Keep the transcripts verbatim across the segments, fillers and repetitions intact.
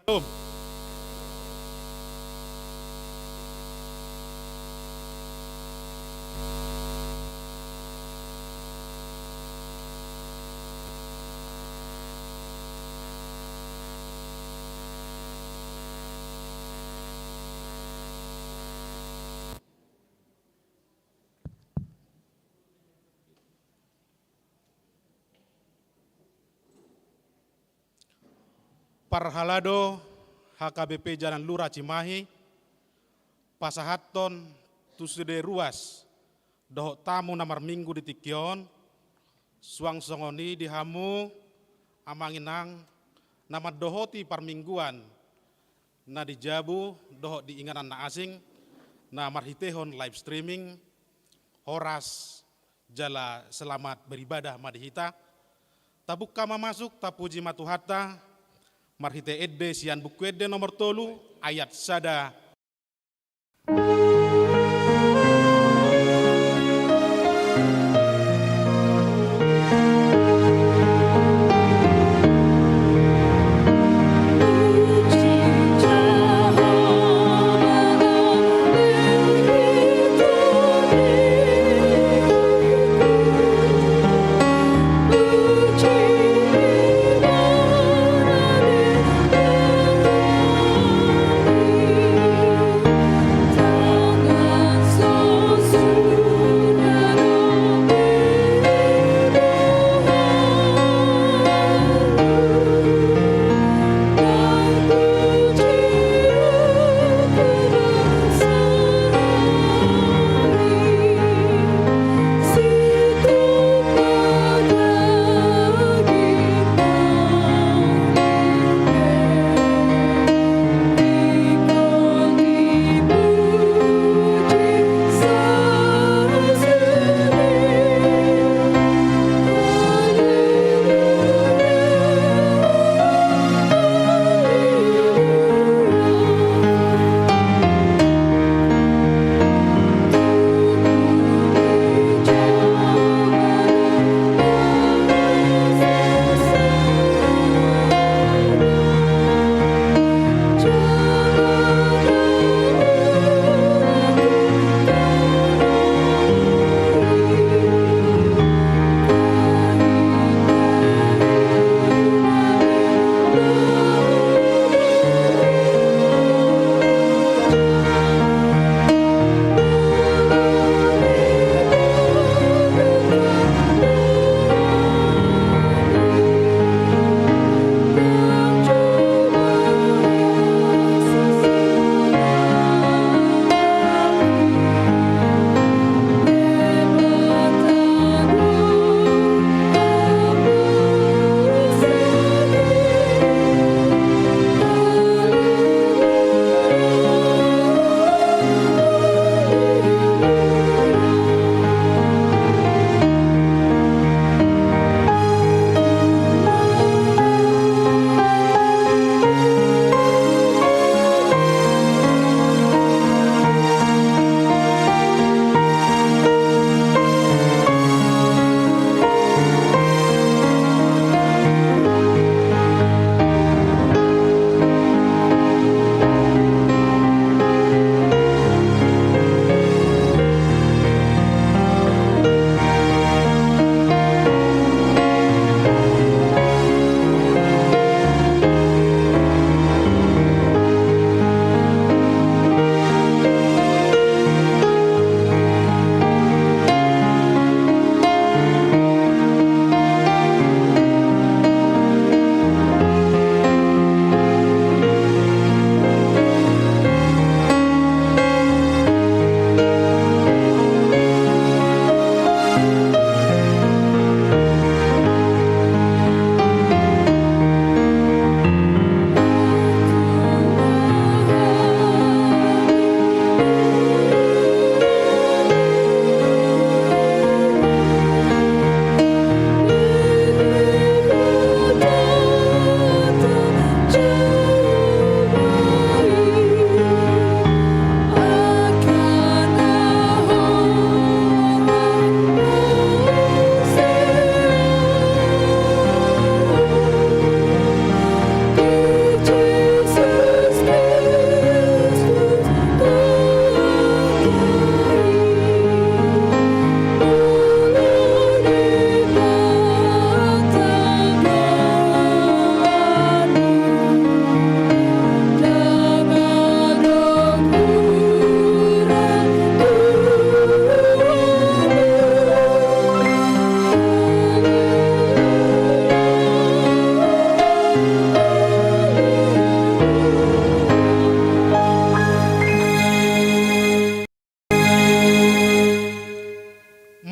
Om. Parhalado H K B P Jalan Lura Cimahi, pasahathon tu sude ruas dohot tamu na marminggu di tingki on, suang songon i di hamu amang inang na mandohoti parmingguan na di jabu dohot di inganan na asing na marhitehon live streaming, horas jala selamat beribadah ma di hita. Tabuka ma masuk, tapuji ma Tuhanta, marhite ende sian Buku Ende nomor tolu, ayat sada.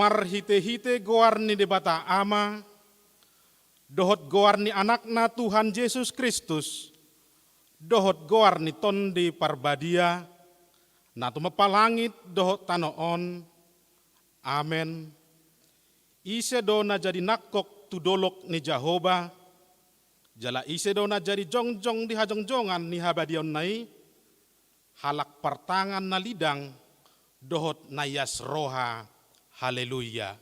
Marhite-hite goar ni Debata Ama, dohot goar ni Anakna Tuhan Jesus Kristus, dohot goar ni Tondi Parbadia, na tumompa langit dohot tano on. Amen. Ise do na jadi nangkok tu dolok ni Jahowa, jala ise do na jadi jongjong di hajongjongan ni habadiaonna i? Halak partangan na lidang dohot na ias roha. Haleluya.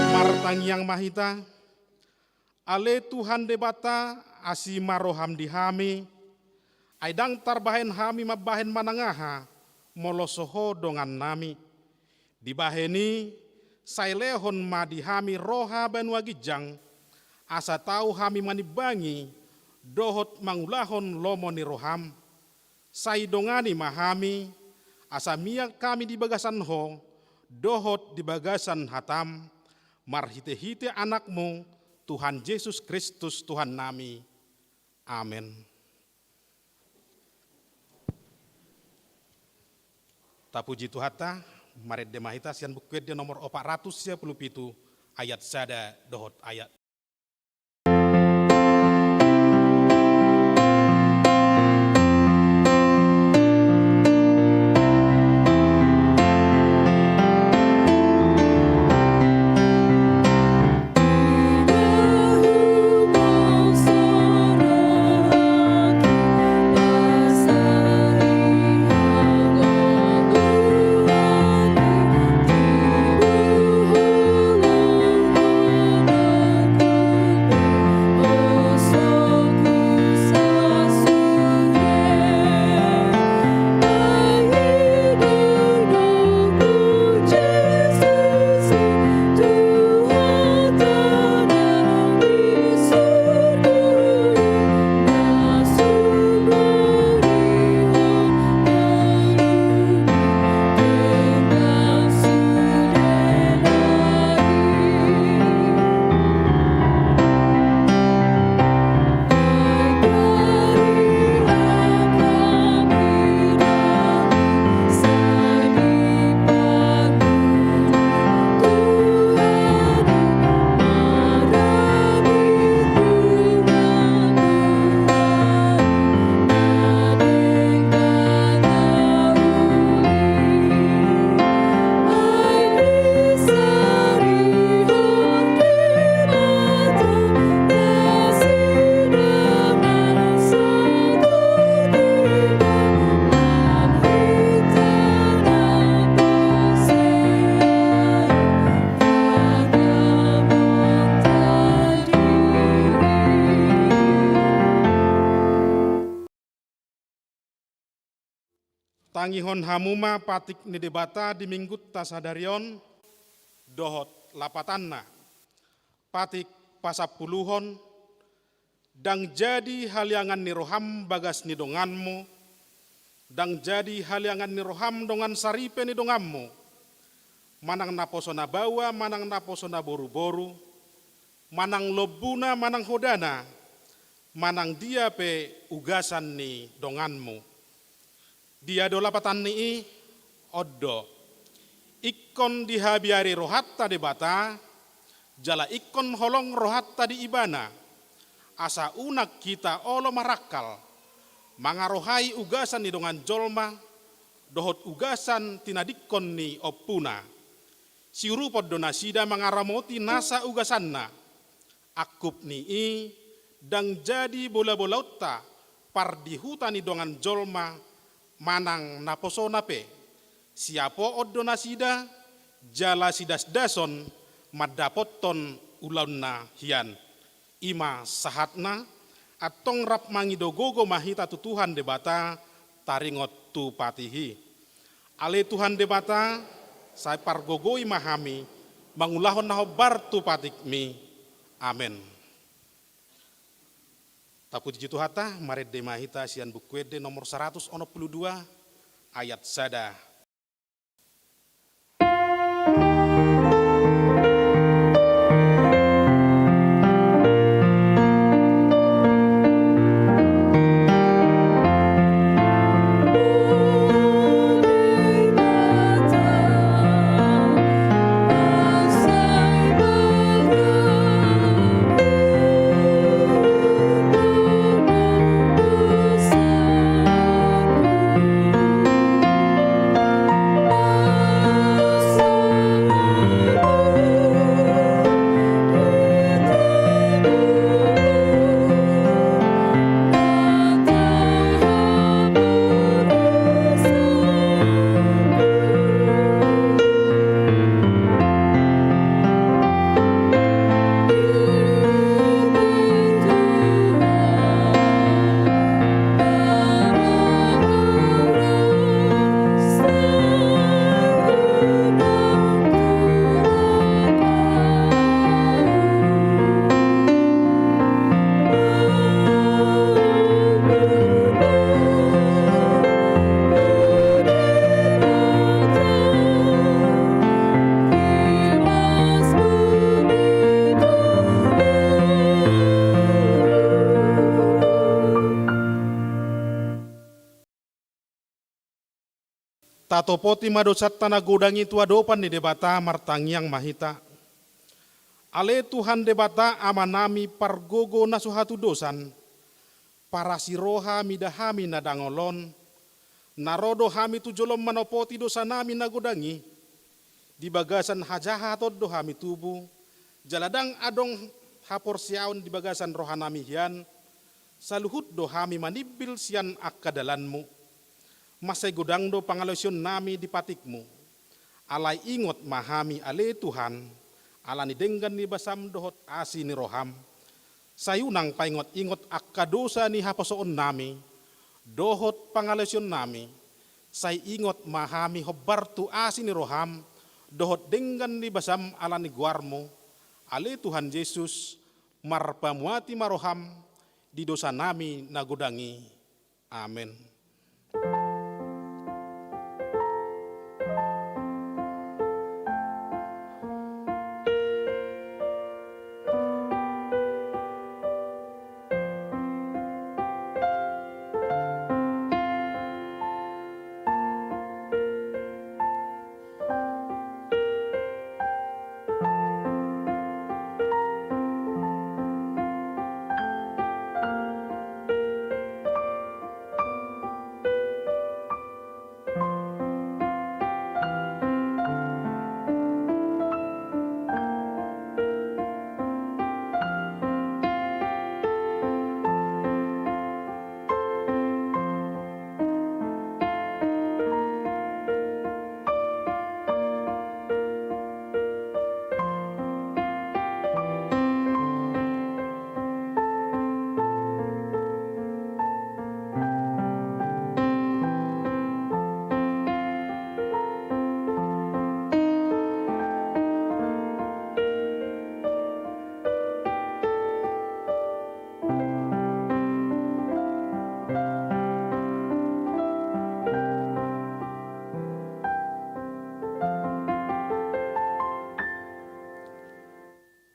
Martangiang ma hita. Ale Tuhan Debata, asi ma roham di hami, ai ndang tarbahen hami mambahen manang aha, molo so Ho dongannami. Dibahen i, sai lehon ma di hami roha banua ginjang, asa tau hami manimbangi dohot mangulahon lomo ni roham. Sai dongani ma hami, asa mian hami di bagasan Ho, dohot di bagasan hatam, marhite-hite Anakmu, Tuhan Jesus Kristus Tuhannami. Amen. Tapuji Tuhanta, marende ma hita sian Buku Ende nomor opat ratus sia pulu pitu, ayat sada dohot ayat Tangihon hamu ma patik ni Debata di Minggunta sadari on, dohot lapatanna. Patik pasampuluhon. Ndang jadi haliangan ni roham bagas ni donganmu, ndang jadi haliangan ni roham dongan saripe ni donganmu, manang naposo na baoa, manang naposo na boruboru, manang lombuna, manang hodana, manang dia pe ugasan ni donganmu. Dia do lapatan ni i? On do. Ingkon dihabiari rohanta Debata, jala ingkon holong rohanta di Ibana, asa unang hita olo marangkal, mangarohai ugasan ni dongan jolma, dohot ugasan tinadingkon ni ompuna. Siurupon do nasida mangaramoti nasa ugasanna. Angkup ni i, ndang jadi bolabolaonta pardihuta ni dongan jolma manang naposona pe. Siapoon do nasida, jala sidasdason mandapothon ulaonna hian. I ma sahatna. Antong rap mangido gogo ma hita tu Tuhan Debata, taringot tu patik i. Ale Tuhan Debata, sai pargogoi ma hami mangulahon na hombar tu patikmi. Amen. Tapuji Tuhanta, marende ma hita sian Buku Ende nomor saratus onom pulu dua, ayat sada. Tatopoti ma dosanta na godang i tu adopan ni Debata. Martangiang ma hita. Ale Tuhan Debata Amanami pargogo na so hatudosan, parasi roha mida hami na dangol on, na ro do hami tu jolom manopoti dosanami na godang i. Di bagasan hajahaton do hami tubu, jala ndang adong haporseaon di bagasan rohanami hian, saluhut do hami manimbil sian angka dalanmu. Mansai godang do pangalaosionnami di patikmu. Alai ingot ma hami ale Tuhan, ala ni denggan ni basam dohot asi ni roham. Sai unang paingot-ingot angka dosa ni haposoonnami, dohot pangalaosionnami, sai ingot ma hami hombar tu asi ni roham, dohot denggan ni basam ala ni goarmu, ale Tuhan Jesus, marpamuati ma roham di dosanami na godang i. Amen.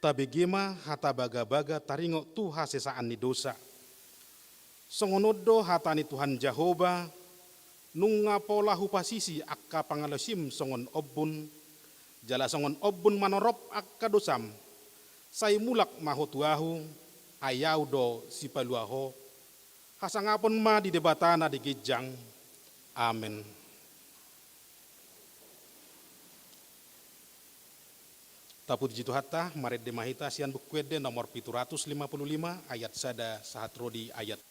Tabege ma hata bagabaga taringot tu hasesaan ni dosa. Songon on do hata ni Tuhan Jahowa, nunga pola hupasisi angka pangalaosim songon ombun, jala songon ombun manorop angka dosam. Sai mulak ma ho tu ahu, ai ahu do sipalua ho. Hasangapon ma di Debata na di ginjang. Amen. Tapuji Tuhanta, marende ma hita sian Buku Ende nomor pitu ratus lima puluh lima, ayat sada sahat ro di ayat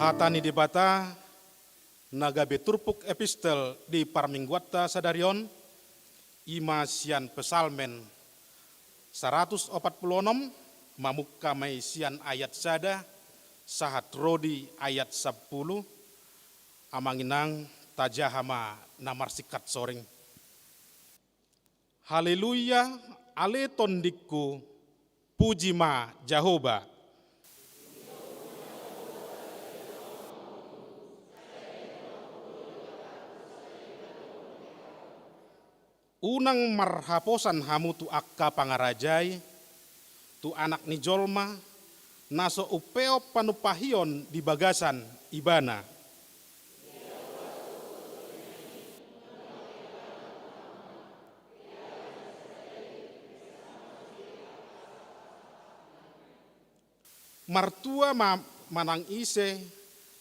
Hata ni Debata na gabe turpuk epistel di parmingguanta sadari on, i ma sian Psalmen saratus opat pulu onom, mamungka ma i sian ayat sada sahat ro di ayat sampulu. Amang inang, tajaha ma na marsingkat soring. Haleluya, ale tondingku, puji ma Jahowa. Unang marhaposan hamu tu angka pangarajai, tu Anak ni jolma, na so umpeop panumpahion di bagasan Ibana. Martua ma manang ise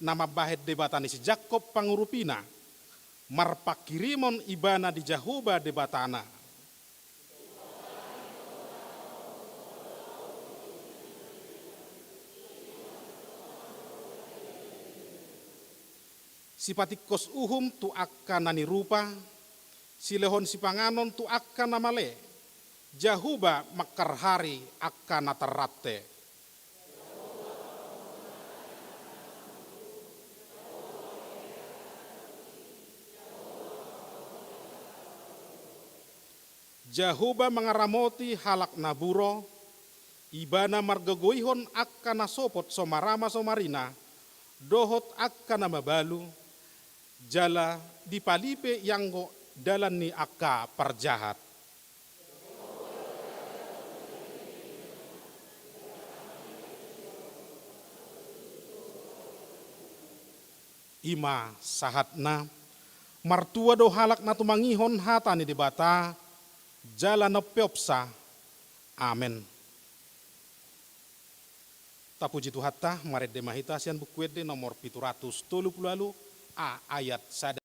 na mambahen Debata ni si Jakkob pangurupina, marpanghirimon ibana di Jahowa Debatana. Sipatingkos uhum tu angka na nirupa, silehon sipanganon tu angka na male, Jahowa mangharhari angka na tarrante. Jahowa mangaramoti halak na buro, Ibana margogoihon angka na sopot so marama so marina, dohot angka na mabalu, jala dipalipe ianggo dalan ni angka parjahat. I ma sahatna. Martua do halak na tumangihon hata ni Debata, jala na umpeopsa. Amen. Tapuji Tuhanta, marende ma hita sian Buku Ende nomor pitu ratus tolu pulu ualu, a, ayat sada.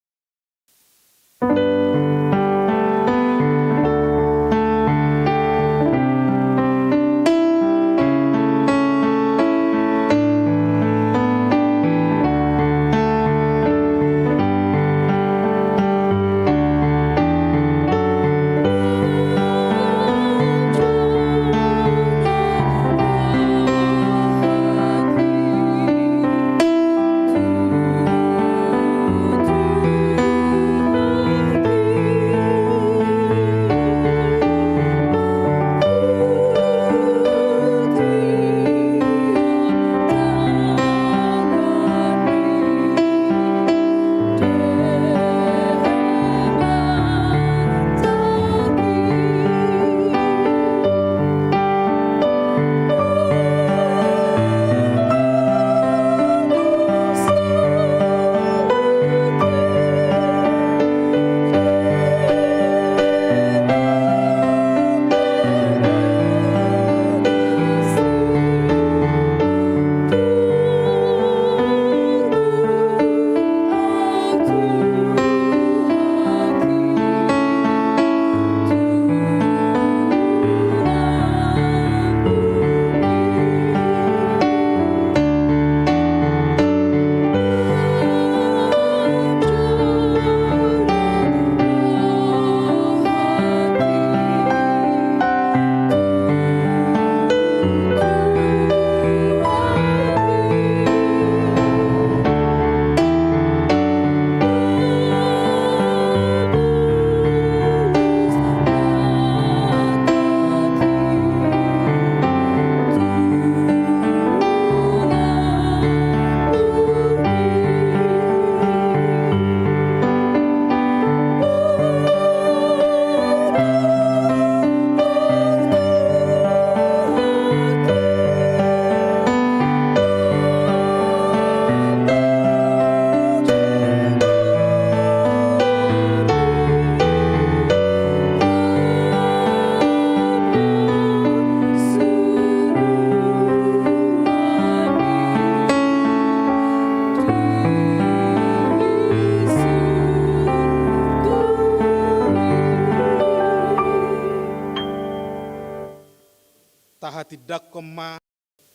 Tahatindangkon ma,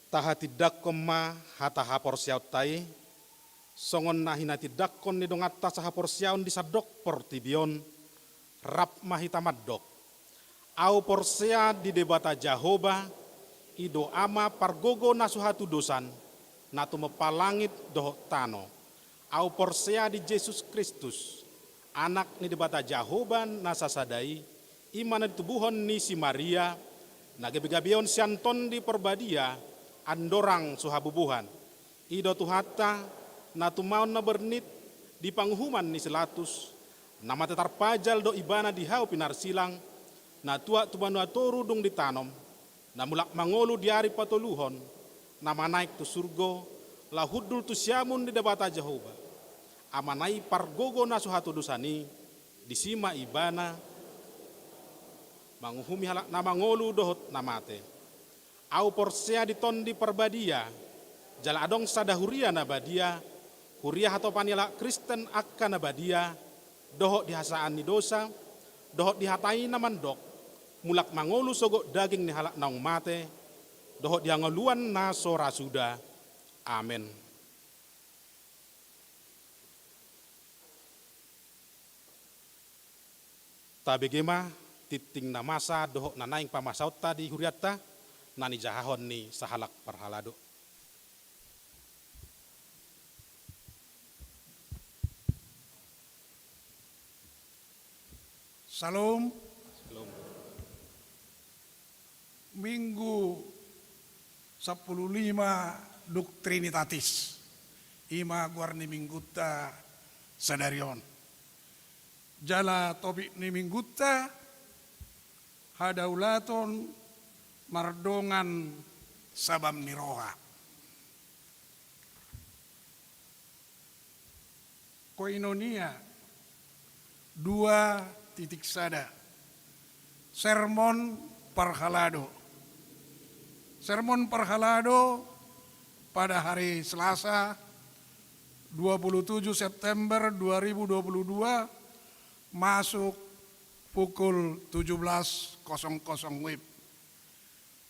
tahatindangkon ma hata haporseaonta i, Songon na hinatindangkon ni donganta sahaporseaon di sandok portibi on, rap ma hita mandok. Ahu porsea di Debata Jahowa, i do Ama pargogo na so hatudosan, na tumompa langit dohot tano. Ahu porsea di Jesus Kristus, Anak ni Debata Jahowa na sasada i, i ma na ditubuhon ni si Maria, na gabegabeon sian Tondi Parbadia, andorang so habubuhan. I do Tuhanta, na tumaon na bernit di panguhuman ni si Pilatus, na mate tarpajal do Ibana di hau pinarsilang, na tuat tu banua toru dung ditanom, na mulak mangolu di ari patoluhon, na manaek tu surgo, laho hundul tu siamun ni Debata Jahowa, Amana i pargogo na so hatudosan i, disi ma Ibana manguhumi halak na mangolu dohot na mate. Ahu porsea di Tondi Parbadia, jala adong sada huria na badia, huria hatopan ni halak Kristen angka na badia, dohot di hasesaan ni dosa, dohot di hata i na mandok, mulak mangolu sogot daging ni halak naung mate, dohot di hangoluan na so ra suda. Amen. Tabege ma tingting na masa dohot na naeng pamasaonta di hurianta, na nijahahon ni sahalak parhalado. Syalom. Syalom. Minggu sampulu lima dung Trinitatis, i ma goar ni minggunta sadari on. Jala topik ni minggunta, hadaulaton mardongan sabam ni roha. Koinonia, dua titik sada. Sermon parhalado. Sermon parhalado pada hari Selasa, dua puluh tujuh September dua ribu dua puluh dua, masuk pukul tujuh belas kosong kosong WIB.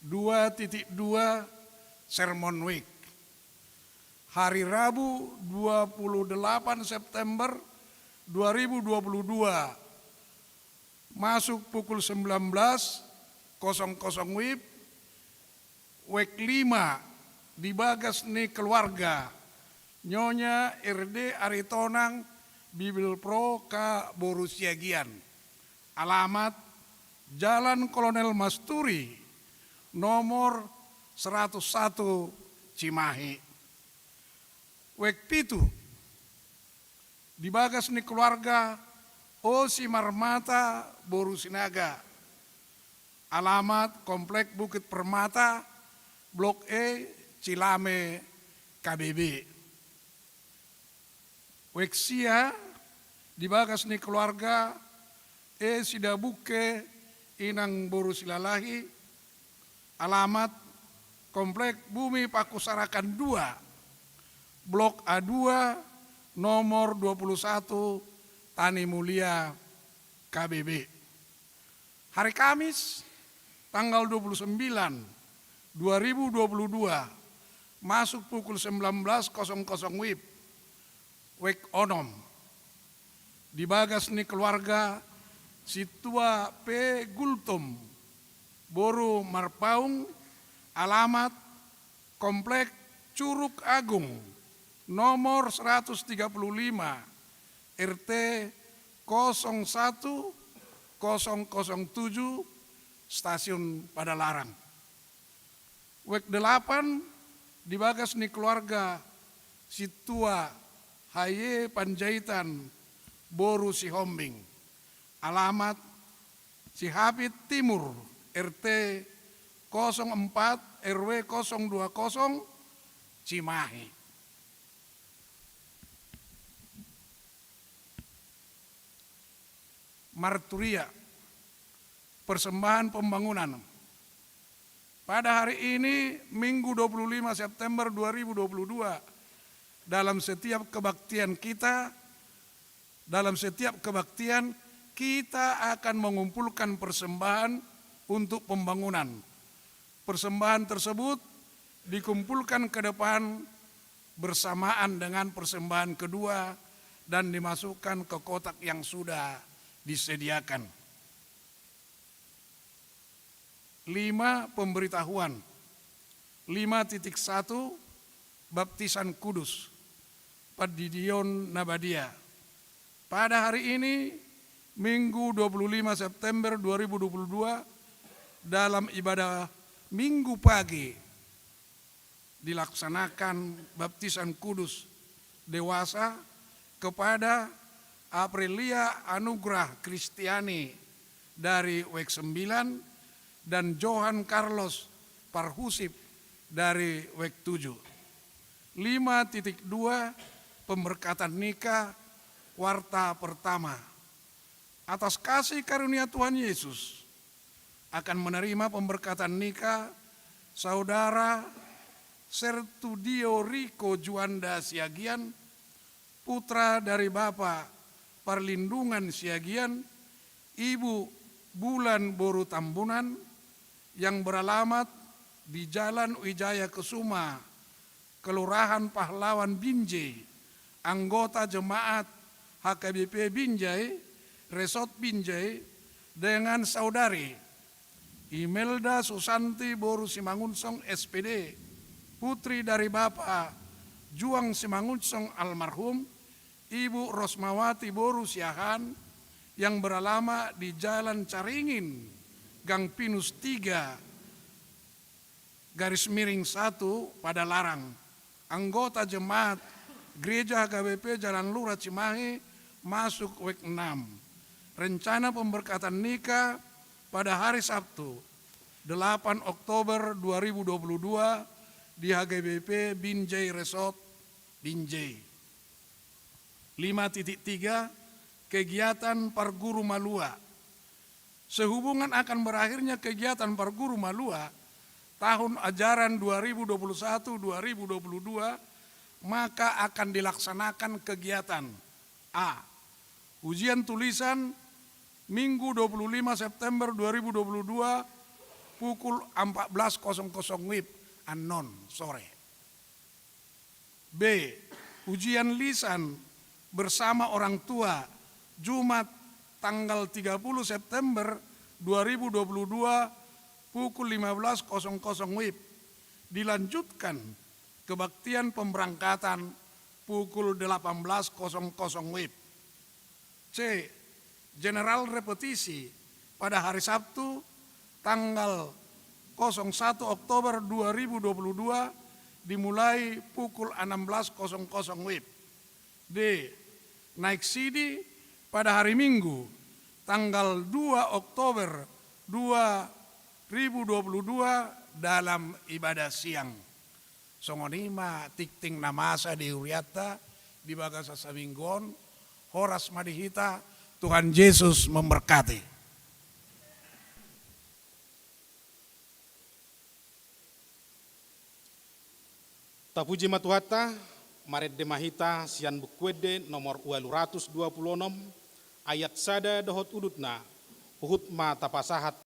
Dua titik dua, Sermon Week. Hari Rabu, dua puluh delapan September dua ribu dua puluh dua, masuk pukul sembilan belas kosong kosong WIB, Week lima, Di Bagas ni Keluarga, Nyonya R D Aritonang, Bibelvrouw K boru Siagian. Alamat, Jalan Kolonel Masturi, nomor seratus satu, Cimahi. Week pitu, Di Bagas ni Keluarga, O Simarmata boru Sinaga. Alamat, Komplek Bukit Permata, Blok E, Cilame, K B B. Week sia, Di Bagas ni Keluarga, E Sidabungke, Inang boru Silalahi. Alamat, Komplek Bumi Pangkusarakan dua, Blok A dua, nomor dua puluh satu, Tani Mulia, K B B. Hari Kamis, tanggal dua puluh sembilan, dua ribu dua puluh dua, masuk pukul sembilan belas kosong kosong WIB, Week onom. Di Bagas ni Keluarga, Sintua P Gultom boru Marpaung. Alamat, Komplek Curug Agung, nomor seratus tiga puluh lima, R T kosong satu, kosong kosong tujuh, Stasiun Padalarang. Week delapan, Di Bagas ni Keluarga, Sintua H Y Panjaitan boru Sihombing. Alamat, Sihapit Timur, R T kosong empat, R W kosong dua kosong, Cimahi. Marturia, persembahan pembangunan. Pada hari ini, Minggu dua puluh lima September dua ribu dua puluh dua, dalam setiap kebaktian kita, dalam setiap kebaktian, kita akan mengumpulkan persembahan untuk pembangunan. Persembahan tersebut dikumpulkan ke depan bersamaan dengan persembahan kedua dan dimasukkan ke kotak yang sudah disediakan. Lima, pemberitahuan. Lima titik satu, baptisan kudus, pandidion na badia. Pada hari ini, Minggu dua puluh lima September dua ribu dua puluh dua, dalam ibadah Minggu pagi, dilaksanakan baptisan kudus dewasa kepada Aprilia Anugrah Kristiani dari WEG sembilan dan Johan Carlos Parhusip dari WEG tujuh. Lima titik dua, pemberkatan nikah, kuarta pertama. Atas kasih karunia Tuhan Yesus, akan menerima pemberkatan nikah Saudara Sertudio Riko Juanda Siagian, putra dari Bapa Parlindungan Siagian, Ibu Bulan boru Tambunan, yang beralamat di Jalan Wijaya Kesuma, Kelurahan Pahlawan Binjai, anggota jemaat H K B P Binjai, Resort Binjai, dengan Saudari Imelda Susanti boru Simangunsong, S P D, putri dari Bapa Juang Simangunsong almarhum, Ibu Rosmawati boru Siahaan, yang beralamat di Jalan Caringin, Gang Pinus tiga, garis miring satu, Padalarang. Anggota jemaat Gereja H K B P Jalan Lura Cimahi, masuk WEG enam. Rencana pemberkatan nikah pada hari Sabtu, delapan Oktober dua ribu dua puluh dua, di H K B P Binjai Resort Binjai. Lima titik tiga, kegiatan Parguru Malua. Sehubungan akan berakhirnya kegiatan Parguru Malua tahun ajaran dua ribu dua puluh satu dua ribu dua puluh dua, maka akan dilaksanakan kegiatan: A. Ujian tulisan, Minggu dua puluh lima September dua ribu dua puluh dua, pukul empat belas kosong kosong WIB, annon sore. B. Ujian lisan bersama orang tua, Jumat tanggal tiga puluh September dua ribu dua puluh dua, pukul lima belas kosong kosong WIB. Dilanjutkan kebaktian pemberangkatan pukul delapan belas kosong kosong WIB. C. General repetisi pada hari Sabtu, tanggal kosong satu Oktober dua ribu dua puluh dua, dimulai pukul enam belas kosong kosong WIB. D. Naik sidi pada hari Minggu, tanggal dua Oktober dua ribu dua puluh dua, dalam ibadah siang. Songon i ma tingting na masa di hurianta di bagasan saminggu on. Horas ma di hita, Tuhan Jesus memberkati. Tapuji ma Tuhanta. Marende ma hita sian Buku Ende nomor ualu ratus dua puluh onom, ayat sada dohot udutna. Huhut ma tapasahat.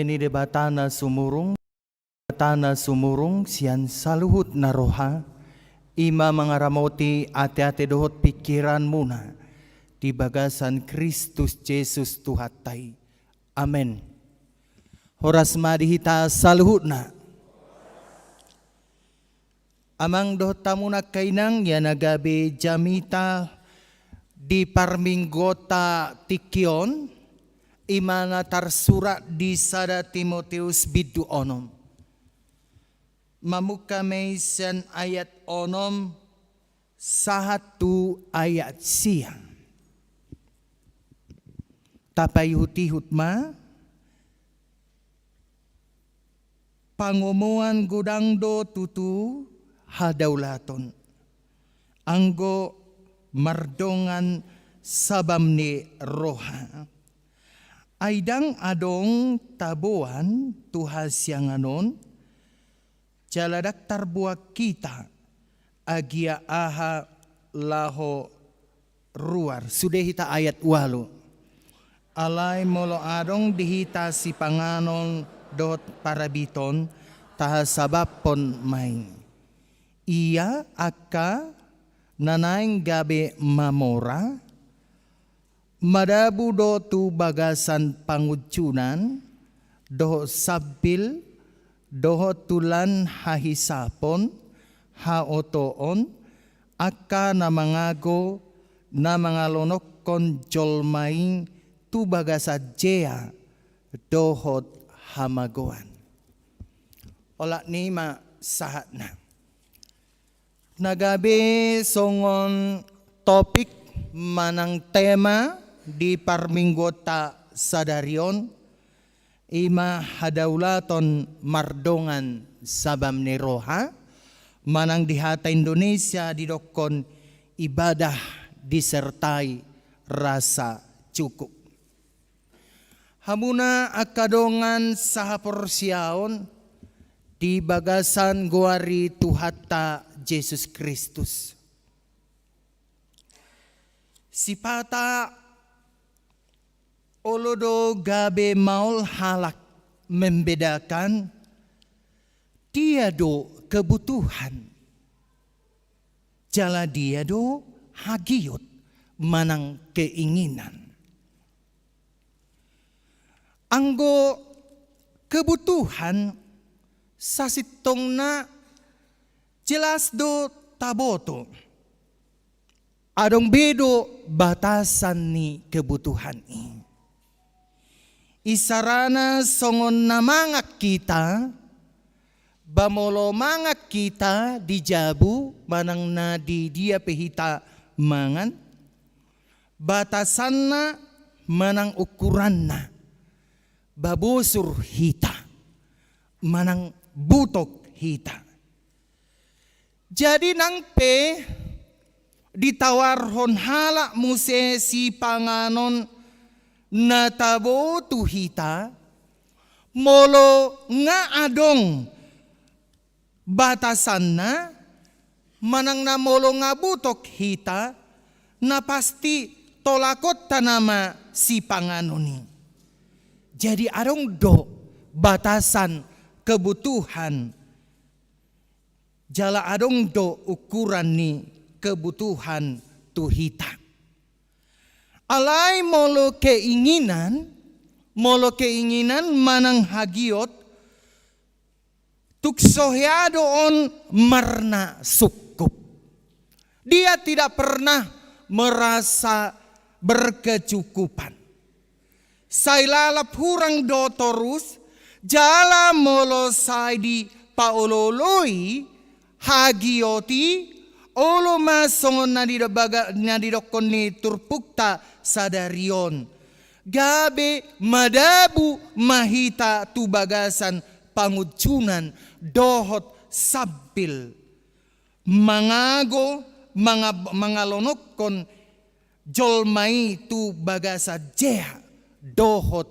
Ni Debata na sumurung, Debata na sumurung sian saluhut na roha, i ma mangaramoti ateate dohot pingkiranmuna di bagasan Kristus Jesus Tuhanta i. Amen. Horas ma di hita saluhutna. Amang dohot hamu angka inang, ia na gabe jamita di parmingguonta tingki on, i ma na tarsurat di sada Timoteus bindu onom. Mamungka ma i sian ayat onom sahat tu ayat sia. Tapaihutihut ma. Pangomoan godang do tutu hadaulaton, anggo mardongan sabam ni roha. Ai ndang adong taboan tu hasiangan on, jala ndang tarboan hita agia aha laho ruar. Sude hita ayat ualu. Alai molo adong di hita sipanganon dohot parabiton, tahasabaphon ma i. Ia angka na naeng gabe mamora, madabu do tu bagasan pangunjunan, dohot sambil, dohot tu lan hahisapon, haotoon, angka na mangago, na mangalonokkon jolma i tu bagasan jea dohot hamagoan. Olat ni ma sahatna. Na gabe songon topik manang tema di parmingguonta sadari on, i ma hadaulaton mardongan sabam ni roha, manang di hata Indonesia didokkon ibadah disertai rasa cukup. Hamuna angka dongan sahaporseaon di bagasan goar ni Tuhanta Jesus Kristus. Sipata olo do gabe maol halak membedakan dia do kebutuhan, jala dia do hagiot manang keinginan. Anggo kebutuhan sasintongna jelas do taboto. Adong be do batasan ni kebutuhan i. Isarana songon na mangan hita, ba molo mangan hita di jabu manang na di dia pe hita mangan, batasanna manang ukuranna, ba bosur hita manang butok hita. Jadi nang pe ditawarhon halak muse sipanganon na tabo tu hita, molo nga adong batasanna, manang na molo nga butok hita, na pasti tolakkonta nama sipanganon i. Jadi adong do batasan kebutuhan. Jala adong do ukuran ni kebutuhan tu hita. Alai molo keinginan, molo keinginan manang hagiot, tung so hea do on marna sungkup. Dia tidak pernah merasa berkecukupan. Sai lalap hurang do torus, jala molo sai dipaolooloi hagiot i, olo ma songon na dido-, baga-, na didokkon ni turpukta sadari on. Gabe madabu ma hita tu bagasan pangunjunan dohot sambil mangago, manga-, mangalonokkon jolma i tu bagasan jea dohot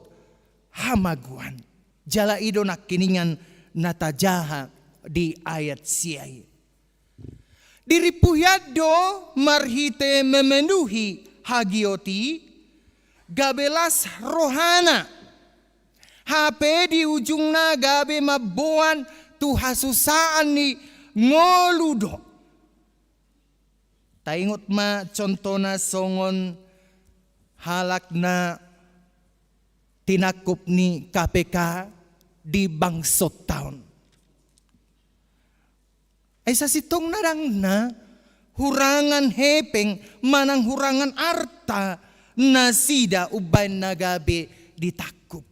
hamagoan. Jala i do nangkiningan na tajaha di ayat sia i. Dirimpu hian do marhite memenuhi hagiot i, gabe las rohana. hape di ujungna gabe mamboan tu hasusaan ni ngolu do. Taingot ma contohna songon halak na tinangkup ni K P K di bangsonta on. Ai sasintongna ndang na hurangan hepeng manang hurangan arta nasida umbahen na gabe ditangkup.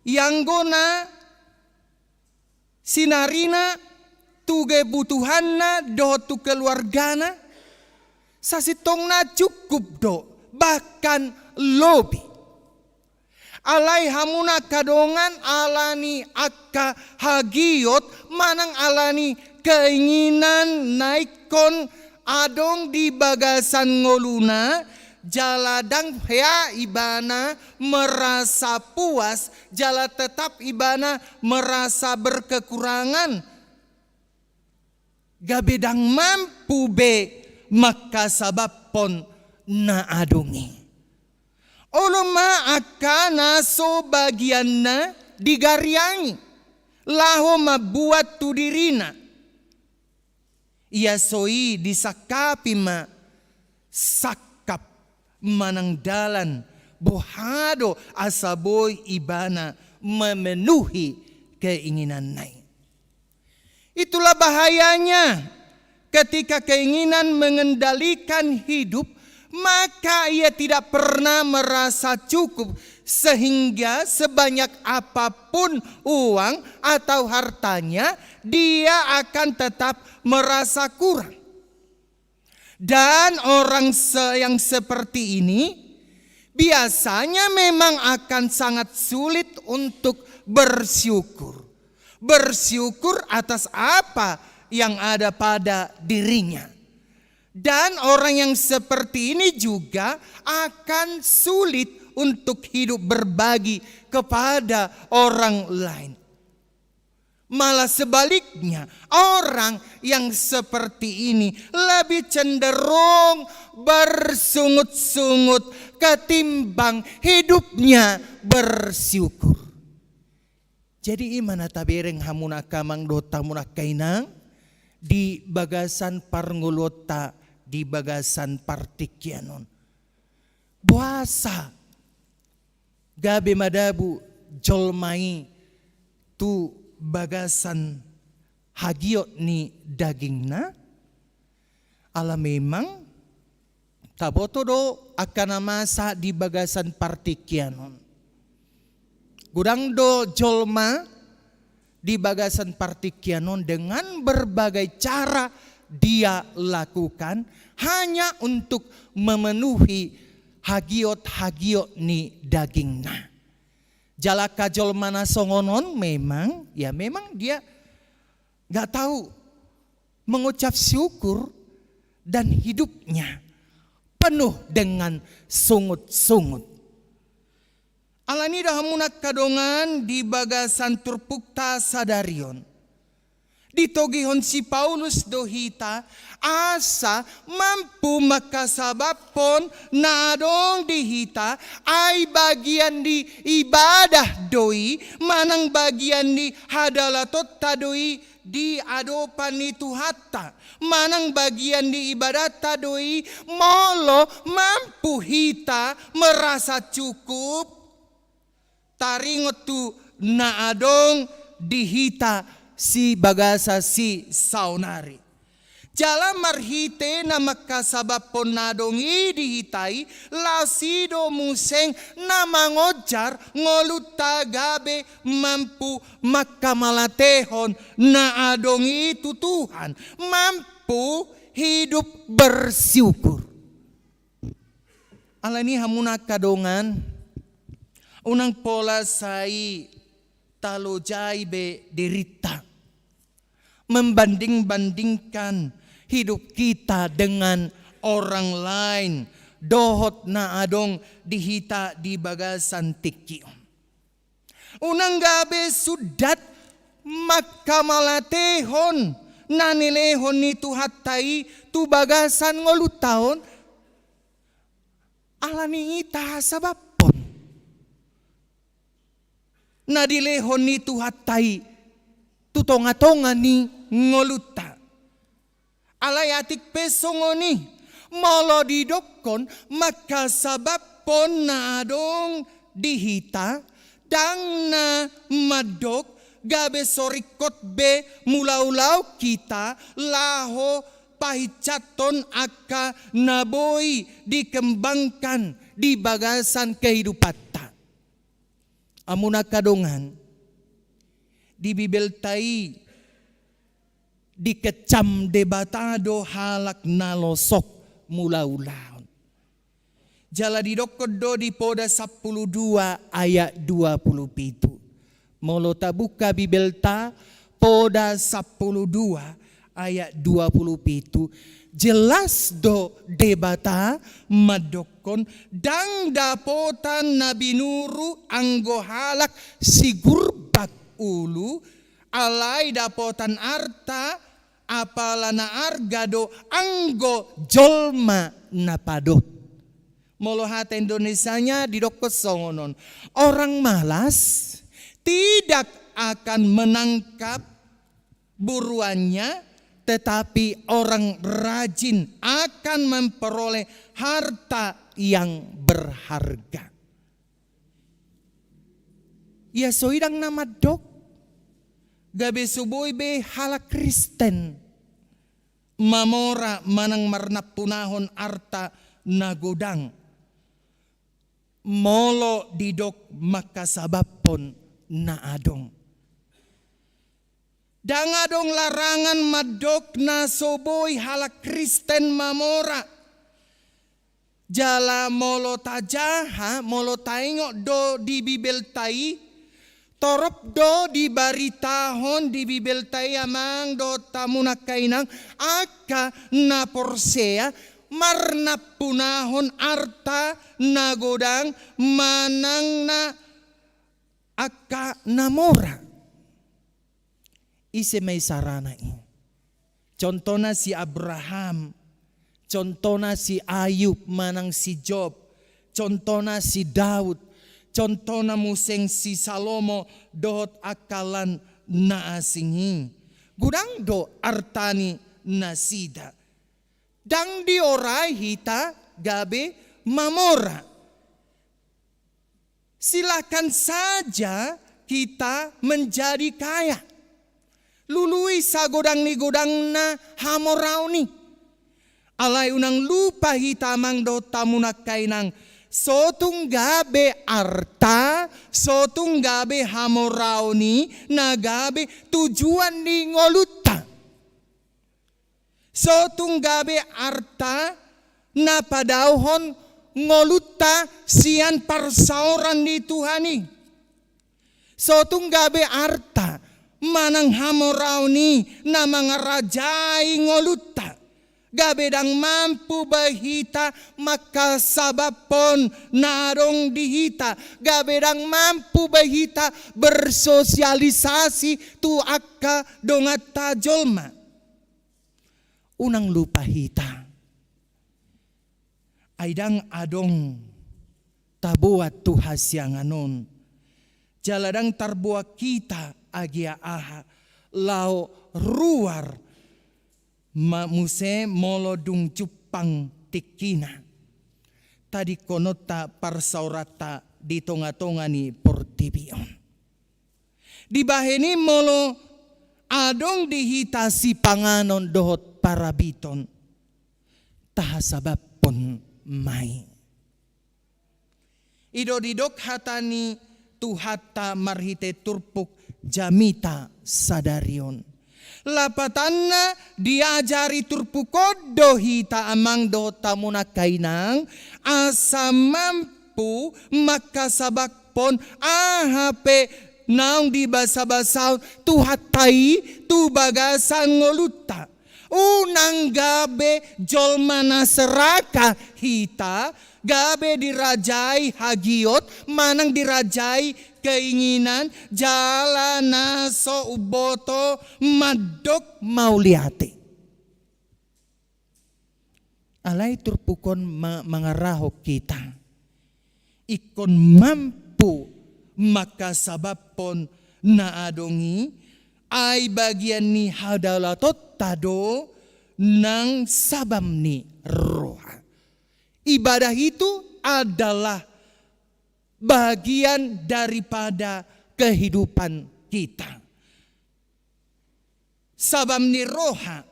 Ianggo na sinarina tu kebutuhanna dohot tu keluargana, sasintongna cukup do, bahkan lobi. Alai hamu na angka dongan, ala ni angka hagiot manang ala ni keinginan na ingkon adong di bagasan ngoluna, jala ndang hea ibana merasa puas, jala tetap ibana merasa berkekurangan, gabe ndang mampu be mangkasababhon na adong i. Olo ma angka na so bagianna digariangi laho mambuat tu dirina. Ia so i disangkapi ma sangkap manang dalan boha do asa boi ibana memenuhi keinginanna i. Itulah bahayanya ketika keinginan mengendalikan hidup, maka ia tidak pernah merasa cukup, sehingga sebanyak apapun uang atau hartanya, dia akan tetap merasa kurang. Dan orang se-, yang seperti ini biasanya memang akan sangat sulit untuk bersyukur. Bersyukur atas apa yang ada pada dirinya. Dan orang yang seperti ini juga akan sulit untuk hidup berbagi kepada orang lain. Malah sebaliknya, orang yang seperti ini lebih cenderung bersungut-sungut ketimbang hidupnya bersyukur. Jadi, i ma na tabereng hamu na angka amang dohot hamu na angka inang, di bagasan parngoluonta di bagasan partingkian on. Boasa gabe madabu jolma i tu bagasan hagiot ni dagingna? Ala memang taboto do angka na masa di bagasan partingkian on. Godang do jolma di bagasan partingkian on dengan berbagai cara dia lakukan hanya untuk memenuhi hagiot-hagiot ni dagingna. Jala angka jolma na songon on memang, ya memang dia nggak tahu mengucap syukur dan hidupnya penuh dengan sungut-sungut. Alani i da hamu na angka dongan di bagasan turpukta sadari on. Ditogihon si Paulus do hita, asa mampu mangkasababhon na adong di hita, ai bagian ni ibadah do i, manang bagian ni hadalatonta do i di adopan ni Tuhanta, manang bagian ni ibadahta do i, molo mampu hita merasa cukup, taringot tu na adong di hita si bagasan si saonari. Jala marhite na mangkasababhon na adong i di hita i, laos i do muse na mangonjar ngolunta gabe mampu mangkamatehon na adong i tu Tuhan, mampu hidup bersyukur. Alani i hamu na angka dongan, unang pola sai talojai be dirinta, membanding-bandingkan hidup kita dengan orang lain, dohot na adong di hita di bagasan tingki on. Unang gabe sundat mangkamalatehon na nilehon ni Tuhanta i tu bagasan ngolunta on. Alani i tahasababhon na dilehon ni Tuhanta i tu tonga-tonga ni ngolunta. Alai atik pe songon i, molo didokkon mangkasababhon na adong di hita, ndang na mandok gabe so ringkot be mulaulaon hita laho pahinsathon angka na boi dikembangkan di bagasan kehidupanta. Amuna angka dongan, di Bibelta i dikecam Debata do halak na losok mulaulaon. Jala didokkon do di Poda sampulu dua ayat dua pulu pitu. Molo tabuka Bibelta, Poda sampulu dua ayat dua pulu pitu, jelas do Debata mandokkon, ndang dapotan na binuru anggo halak sigurbak ulu, alai dapotan arta apala na arga do anggo jolma na padot. Molo hata Indonesianya didokkon songon on, orang malas tidak akan menangkap buruannya, tetapi orang rajin akan memperoleh harta yang berharga. Ia so i ndang na mandok gabe so boi be halak Kristen mamora manang marnampunahon arta na godang, molo didok mangkasababhon na adong. Ndang adong larangan mandok na so boi halak Kristen mamora. Jala molo tajaha, molo taingot do di Bibelta i, torop do dibaritahon di Bibelta i, amang dohot hamu na hinaang, angka na porsea marnampunahon arta na godang manang na angka na mora. Ise ma i sarana i? Contohna si Abraham, contohna si Ayub manang si Job, contohna si Daud, contohna muse si Salomo dohot angka na asing i. Godang do arta ni nasida. Ndang diorai hita gabe mamora. Silakan saja kita menjadi kaya. Lului sagodang ni godangna hamoraon i. Alai unang lupa hita, amang dohot hamu na hinaang, so tung gabe arta, so tung gabe hamoraon i na gabe tujuan ni ngolunta. So tung gabe arta na padaohon ngolunta sian parsaoran ni Tuhan i. So tung gabe arta manang hamoraon i na mangarajai ngolunta, gabe ndang mampu be hita mangkasababhon na adong di hita, gabe ndang mampu be hita bersosialisasi tu angka donganta jolma. Unang lupa hita. Ai ndang adong taboan tu hasiangan on. Jala ndang tarboan hita agia aha, laho ruar ma muse molo dung jumpang tingkina tadingkononta parsaoranta di tonga-tonga ni portibi on. Dibahen i molo adong di hita sipanganon dohot parabiton, tahasababhon ma i. I do didok hata ni Tuhanta marhite turpuk jamita sadari on. Lapatanna diajari turpuk on do hita amang dohot hamu na hinaang, asa mampu mangkasababhon aha pe naung dibasabasahon Tuhanta i tu bagasan ngolunta. Unang gabe jolma na serakah hita, gabe dirajai hagiot, manang dirajai keinginan, jala na so umboto mandok mauliate. Alai turpuk on ma-, mangarahon hita ingkon mampu mangkasababhon na adong i, ai bagian ni hadaulatonta do nang sabam ni roha. Ibadah itu adalah bagian daripada kehidupan kita. Sabam ni roha,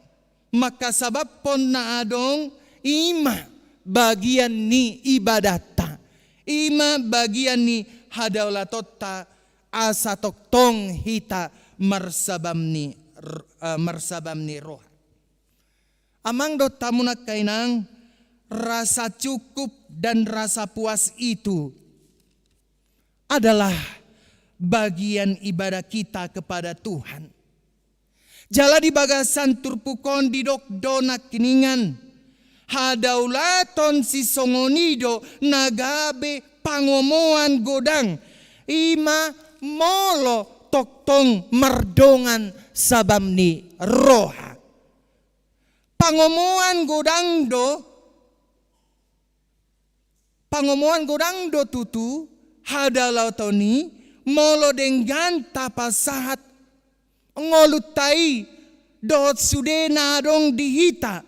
mangkasababhon na adong, i ma bagian ni ibadahta, i ma bagian ni hadaulatonta, asa tongtong hita marsabam ni r-, eh, marsabam ni roha. Amang dohot hamu nangkaningan, rasa cukup dan rasa puas itu adalah bagian ibadah kita kepada Tuhan. Jala di bagasan turpuk on didok do nangkiningan, hadaulaton sisongon i do na gabe pangomoan godang, i ma molo tongtong mardongan sabam ni roha. Pangomoan godang do, pangomoan godang do tutu hadaulaton i, molo denggan tapasahat ngolunta i dohot sude na adong di hita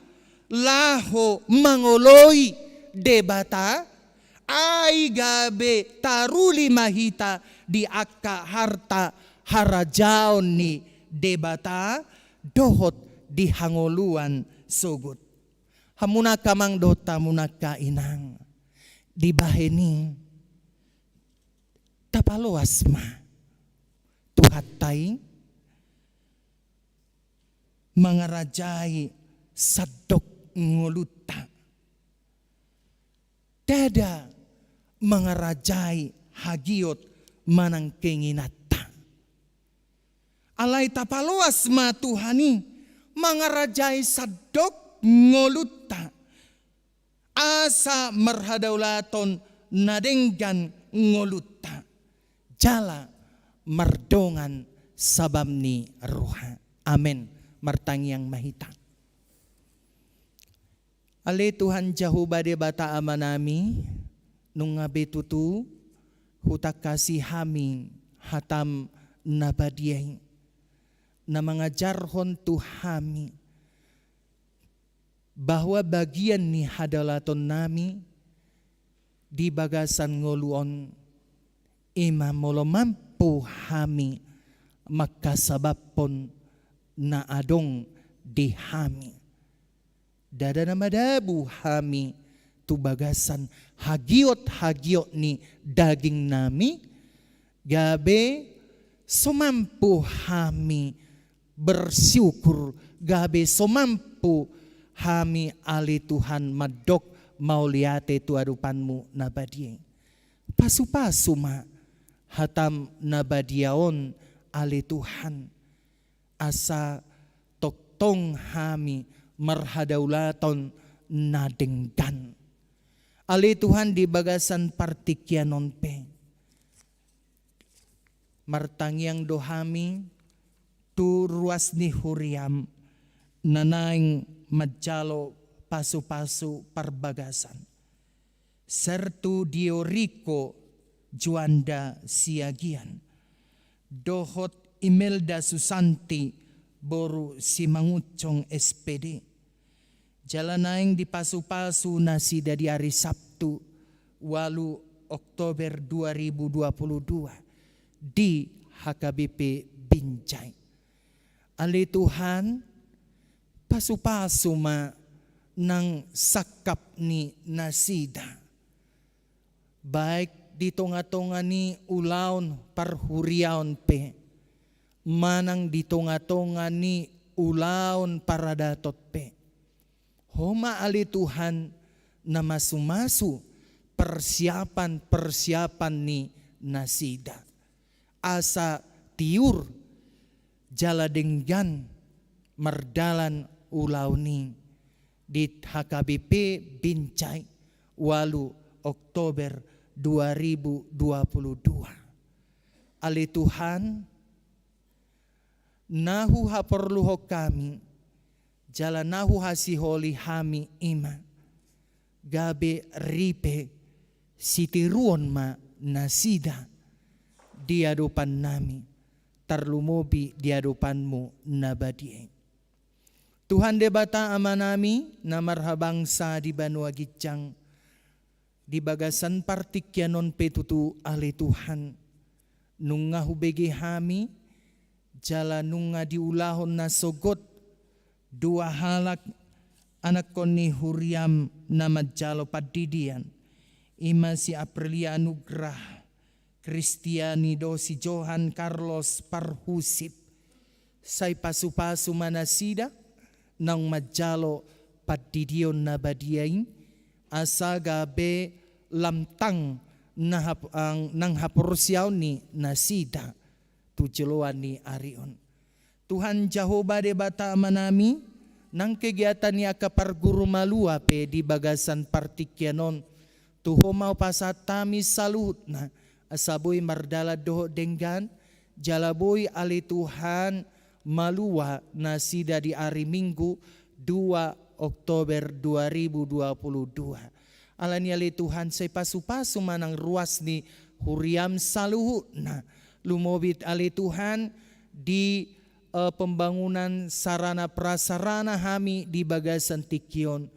laho mangoloi Debata, ai gabe taruli ma hita di angka harta harajaon ni Debata dohot di hangoluan sogot. Hamu nangkin amang dohot hamu nangkin inang, dibahen i tapaloas ma Tuhanta i mangarajai sandok ngolunta. Ndada mangarajai hagiot manang keinginanta. Alai tapaloas ma Tuhan i mangarajai sandok ngolunta, asa marhadaulaton na denggan ngolunta, jala mardongan sabam ni roha. Amen. Martangiang ma hita. Ale Tuhan Jahowa Debata Amanami, nunga be tutu hutangkasi hami hatam na badia i, na mangajarhon tu hami bahwa bagian ni hadaulaton nami di bagasan ngolu on, i ma molo mampu hami mangkasababhon na adong di hami. Ndada na madabu hami tu bagasan hagiot-hagiot ni daging nami, gabe so mampu hami bersyukur, gabe so mampu hami ale Tuhan mandok mauliate tu adopanmu na badia i. Pasu-pasu ma hatam na badia on ale Tuhan, asa tongtong hami marhadaulaton na denggan. Ale Tuhan, di bagasan partingkian on pe, martangiang do hami tu ruas ni huriam na naeng manjalo pasu-pasu parbagasan. Sertu Dioriko Juanda Siagian dohot Imelda Susanti boru Simangunsong S P D. Jala naeng dipasu-pasu nasida di ari Sabtu, ualu Oktober dua ribu dua puluh dua, di H K B P Binjai. Ale Tuhan, pasu-pasu ma nang sangkap ni nasida, baik di tonga-tonga ni ulaon parhuriaon pe, manang di tonga-tonga ni ulaon paradaton pe. Ho ma ale Tuhan na masu-masu persiapan-persiapan ni nasida, asa tiur jala denggan mardalan ulaon i di H K B P Binjai, ualu Oktober dua ribu dua puluh dua. Ale Tuhan, na huhaporluhon hami jala na huhasiholi hami i ma, gabe ripe sitiruon ma nasida, di adopannami, tarlumobi di adopanmu na badia i. Tuhan Debata Amanami, na marhabangsa di banua ginjang, di bagasan partingkian on pe tutu ale Tuhan, nunga hubege hami, jala nunga diulahon na sogot dua halak anakkon ni huriam na manjalo pandidion, i ma si Aprilia Anugrah Kristiani dohot si Johan Carlos Parhusip. Sai pasupasu ma nasida naung manjalo pandidion na badia i, asa gabe lam tang na hap-, ang-, nang haporseaon ni nasida tu joloan ni ari on. Tuhan Jahowa Debata Amanami, nang kegiatan ni angka parguru malua pe di bagasan partingkian on, tu Ho ma hupasahat hami saluhutna, asa boi mardalan dohot denggan, jala boi ale Tuhan malua nasida di ari Minggu dua Oktober dua ribu dua puluh dua. Alani ale Tuhan, sai pasupasu ma nang ruas ni huriam saluhutna. Lumobi ale Tuhan di, eh, pembangunan sarana prasarana hami di bagasan tingki on.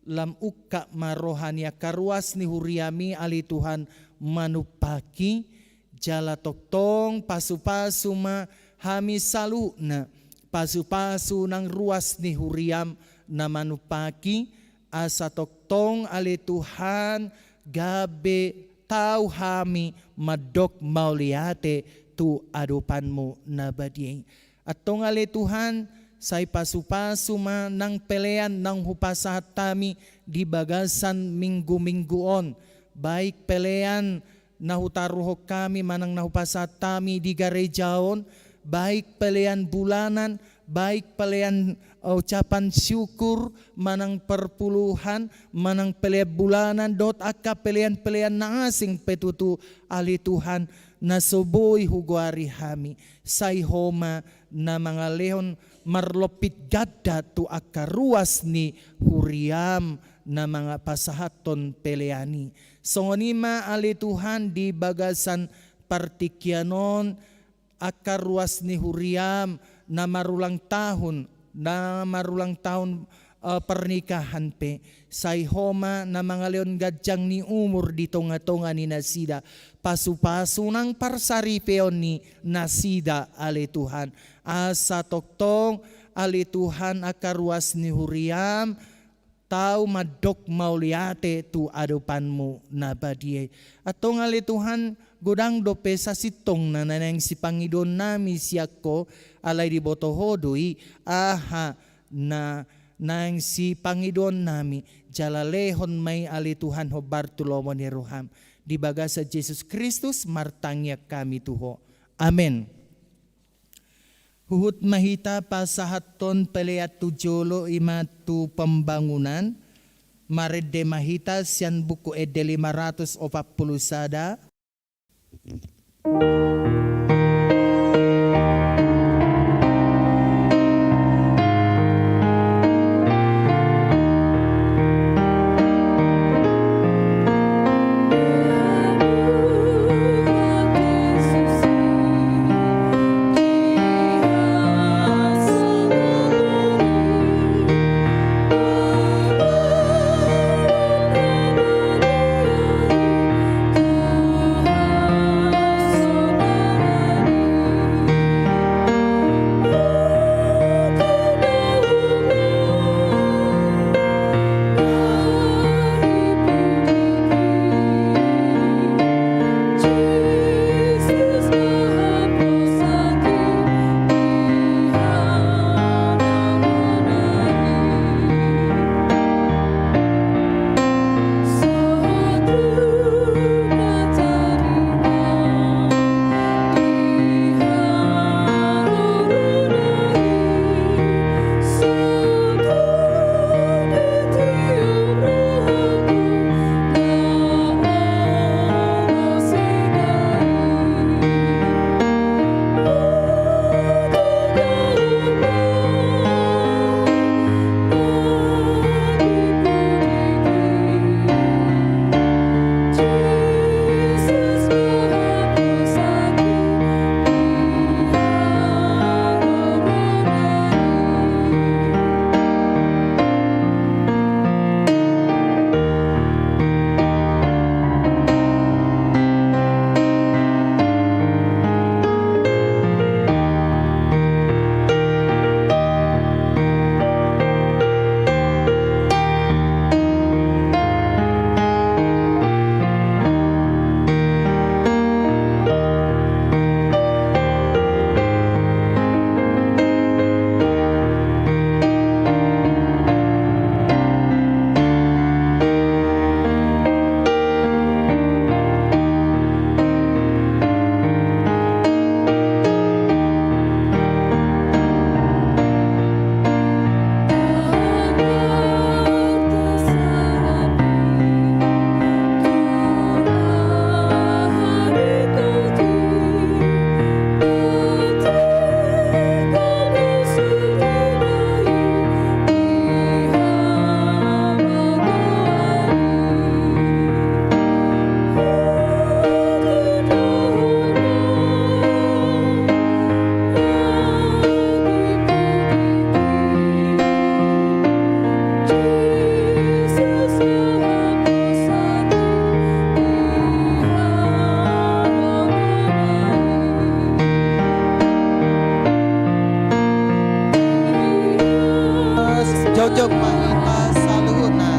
Lam ungkap ma roha ni angka ruas ni huriam i ale Tuhan manumpahi, jala tongtong pasupasu ma hami saluhutna, pasupasu nang ruas ni huriam na manumpahi, asa tongtong ale Tuhan gabe tau hami mandok mauliate tu adopanmu na badia i. Antong ale Tuhan, sai pasupasu ma nang pelean naung hupasahat hami di bagasan minggu-minggu on, baik pelean na hutaruhon hami manang na hupasahat hami di gareja on, baik pelean bulanan, baik pelean, eh, ucapan syukur, manang perpuluhan, manang pelean bulanan, dohot angka pelean-pelean na asing pe tutu ale Tuhan, na so boi hugoari hami, sai Ho ma na mangalehon marlompit ganda tu angka ruas ni huriam na mangapasahathon pelean i. Songon i ma ale Tuhan di bagasan partingkian on, angka ruas ni huriam na marulang tahun, na marulang tahun, eh, pernikahan pe, sai Ho ma na mangalehon ganjang ni umur di tonga-tonga ni nasida, pasupasu nang parsaripeon ni nasida ale Tuhan, asa tongtong ale Tuhan angka ruas ni huriam tau mandok mauliate tu adopanmu na badia i. Antong ale Tuhan, godang dope sasintongna na naeng sipangidoonnami sian Ho, alai diboto Ho do i aha na naeng sipangidoonnami, jala lehon ma i ale Tuhan hombar tu lomo ni roham. Di bagasan Jesus Kristus martangiang hami tu Ho. Amen. Huhut ma hita pasahathon pelean tu jolo, i ma tu pembangunan. Marende ma hita sian Buku Ende lima ratus opat puluh sada. Jok ma hita saluhutna.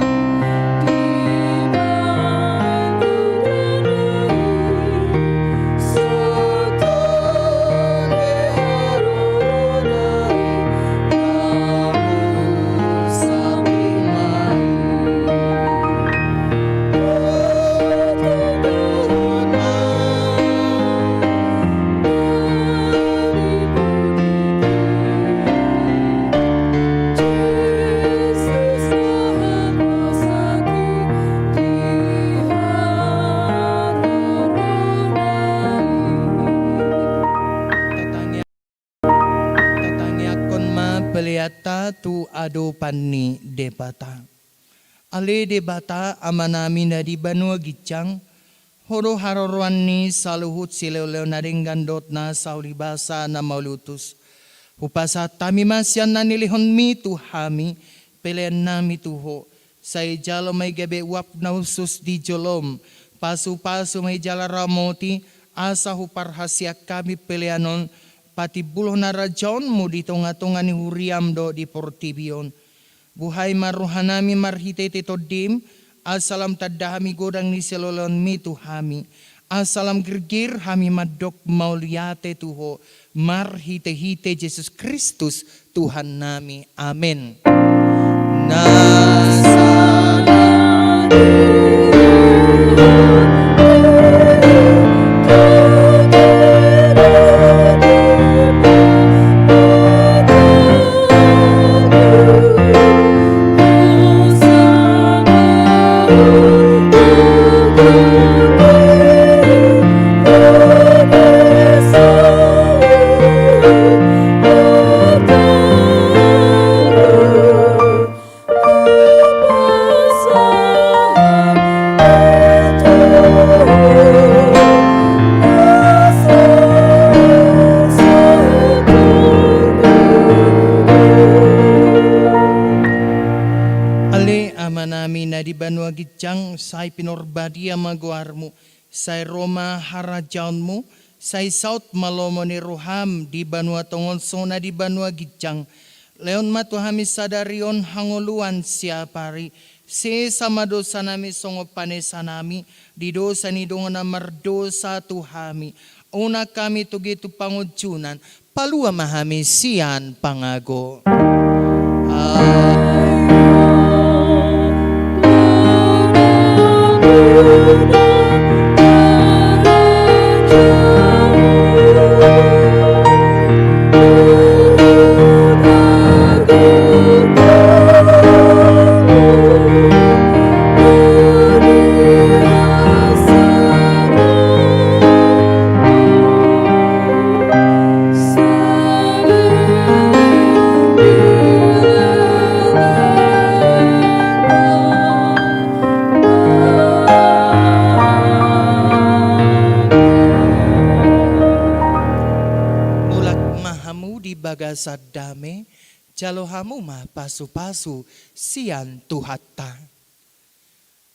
Tatangiangkon ma peleanta tu adopan ni Debata. Ale Debata, Amanami na di banua ginjang, Ho do haroroan ni saluhut silehonlehon na denggan dohot na saulibasa na mauliutus. Hupasahat hami ma sian na nilehonMi tu hami peleannami tu Ho. Sai jalo ma i gabe uap na hushus di joloM. Pasupasu ma i jala ramoti, asa huparhaseang hami pelean on patimbulhon harajaonMu di tongatonga ni huriaM dohot di portibi on. Buhai ma rohanami marhitehite TondiM, asa lam tanda hami godang ni silehonlehonMi tu hami. Asa lam girgir hami mandok mauliate tu Ho, marhitehite Jesus Kristus Tuhannami. Amen. Na salam Ale Amanami na di banua ginjang, sai pinarbadia ma goarMu, sai ro ma harajaonMu, sai saut ma lomo ni rohaM di banua tonga on songon na di banua ginjang. Lehon ma tu hami sadari on hangoluan siapari, sesa ma dosanami songon panesanami di dosa ni dongan na mardosa tu hami. Unang hami togihon tu pangunjunan, palua ma hami sian pangago. Mulak ma hamu di bagasan dame, jalo hamu ma pasupasu sian Tuhanta.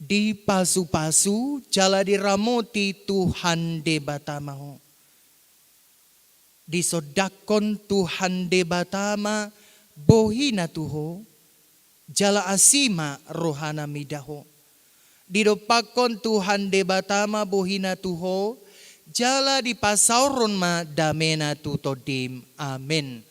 Dipasupasu jala diramoti Tuhan Debata ma ho. Disondangkon Tuhan Debata ma bohiNa tu ho, jala asi ma rohaNa mida ho. Didompakkon Tuhan Debata ma bohiNa tu ho, jala dipasaorhon ma dameNa tu tondim. Amen.